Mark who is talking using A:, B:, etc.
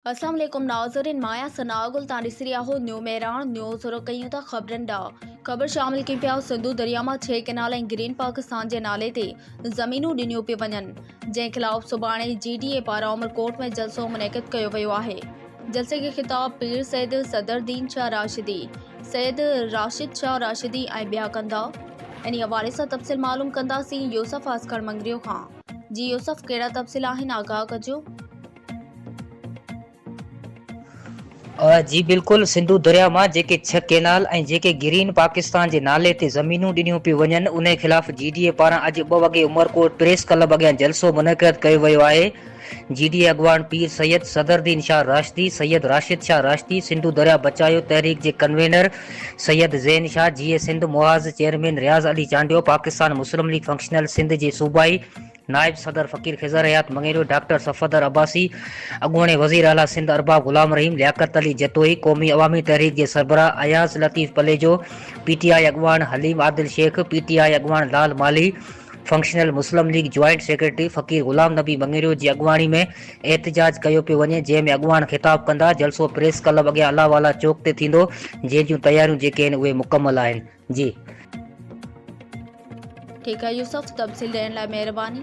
A: اسلام عليڪم ناظرين مان آهيان ثناء گل تان ڏسي رهيا آهو نيو مهراڻ نيوز رخ ڪيون ٿا خبرن ڏانهن خبر شامل ڪيون پيا سنڌو دريا مان ڇهه ڪئنال ۽ گرين پاڪستان جي نالي تي زمينون ڏنيون پيون وڃن جنهن خلاف سڀاڻي جي ڊي اي پاران عمرڪوٽ ۾ جلسو منعقد ڪيو ويو آهي جلسي کي خطاب پير سيد صدر الدين شاهه راشدي سيد راشد شاهه راشدي ۽ ٻيا ڪندا انهي حوالي سان تفصيل معلوم ڪنداسين يوسف آسڪر مڱريو کان جي يوسف ڪهڙا تفصيل آهن آگاهه ڪجو.
B: جي بلڪل سنڌو درياء مان جيڪي ڇهه ڪينال ۽ جيڪي گرين پاڪستان جي نالي تي زمينون ڏنيون پيون وڃن انهي خلاف جي ڊي اي پاران اڄ ٻه وڳي عمرڪوٽ پريس ڪلب اڳيان جلسو منعقد ڪيو ويو آهي جي ڊي اي اڳواڻ پير سيد صدرالدين شاهه راشدي، سيد راشد شاهه راشدي، سنڌو درياء بچايو تحريڪ جي ڪنوينر سيد زين شاهه، جيئي Sindh Mahaz chairman Riaz Ali Chandio, Pakistan Muslim League functional Sindh جي صوبائي نائب صدر فقير خضر حيات مڱيريو، ڊاڪٽر صفدر عباسي، اڳوڻي وزير اعليٰ سنڌ ارباب غلام رحيم، لياقت علي جتوئي، قومي عوامي تحريڪ جي سربراهه Ayaz Latif Palijo, P T I اڳواڻ حليم عادل شيخ، پي ٽي آء اڳواڻ Lal Malhi, functional Muslim League joint secretary Faqir Ghulam Nabi Mangrio جي اڳواڻي ۾ احتجاج ڪيو پيو وڃي جنهن ۾ اڳواڻ خطاب ڪندا، جلسو پريس ڪلب اڳيان الله والا چوڪ تي ٿيندو جنهن جون تياريون جيڪي آهن اهي مڪمل آهن. جي.
A: ٺيڪ آهي يوسف تفصيل ڏيڻ لاء مهرباني.